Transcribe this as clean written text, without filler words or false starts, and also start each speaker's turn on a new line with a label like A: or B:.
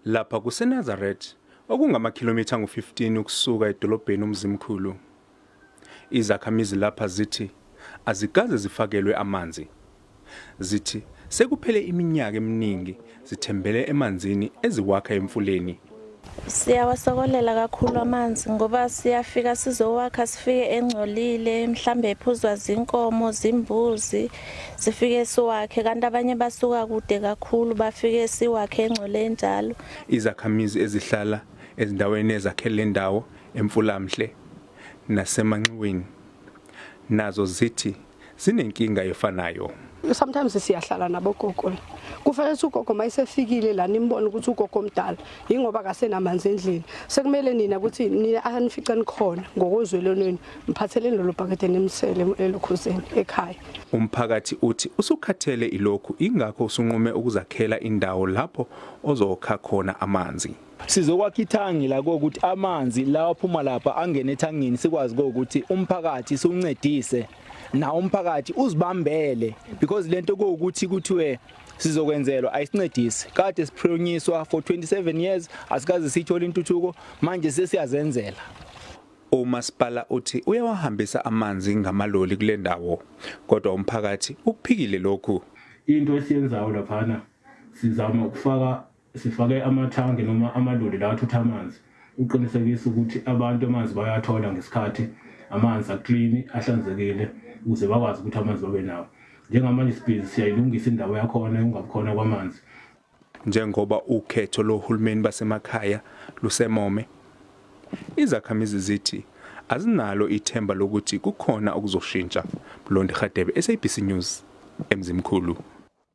A: Lapha kuseNazareth, okungamakhilomitha angu-15 ukusuka edolobheni uMzimkhulu. Izakhamizi lapha zithi azikaze zifakelwe amanzi. Zithi sekuphele iminyaka eminingi zithembele emanzini eziwakha emfuleni.
B: Siyawasokolela kakhulu amanzi ngoba siyafika sizowakha sifike engcolile, mhlambe ephuzwa zinkomo, zimbuzi, sifike siwakhe kanti abanye basuka kude kakhulu bafike siwakhe engcole njalo.
A: Izakhamizi ezihlala ezindaweni ezakhele le ndawo eMfulamhle naseManxiweni nazo zithi zinenkinga efanayo.
C: Sometimes siyahlala nabogogo la, kufanele ukuthi ugogo uma esefikile la nimbone ukuthi ugogo omdala yingoba akasenamanzi endlini. Sekumele nina ukuthi nina anifice nikhona ngokozwelo lwenu, mphatheleni lolo bhakede nimsele elokhuzeni ekhaya.
A: Umphakathi uthi usukhathele ilokhu ingakho usunqume ukuzakhela indawo lapho ozokha khona amanzi.
D: Sizokwakha ithangi la kokuthi amanzi lawa aphuma lapha angene ethangini, sikwazi kokuthi umphakathi siwuncedise nawo umphakathi uzibambele, because lento kuwukuthi kuthiwe sizokwenzelwa ayisincedisi. Kade siphrunyiswa for 27 years, asikaze siyithole intuthuko, manje sesiyazenzela.
A: Umasipala uthi uyawahambisa amanzi ngamaloli kule ndawo, kodwa umphakathi ukuphikile lokhu.
E: Into esiyenzayo laphana, sizama ukufaka, sifake amathangi noma amaloli la athutha amanzi uqinisekisa ukuthi abantu amanzi bayathola ngesikhathi, amanzi a-clean, ahlanzekile, ukuze bakwazi ukuthi amanzi babe nawo. Njengamanje sibhizi siyayilungisa indawo yakhona ungabikhona kwamanzi.
A: Njengoba ukhetho lohulumeni basemakhaya lusemome, izakhamizi zithi azinalo ithemba lokuthi kukhona okuzoshintsha. Mlondi Hadebe, SABC News, eMzimkhulu.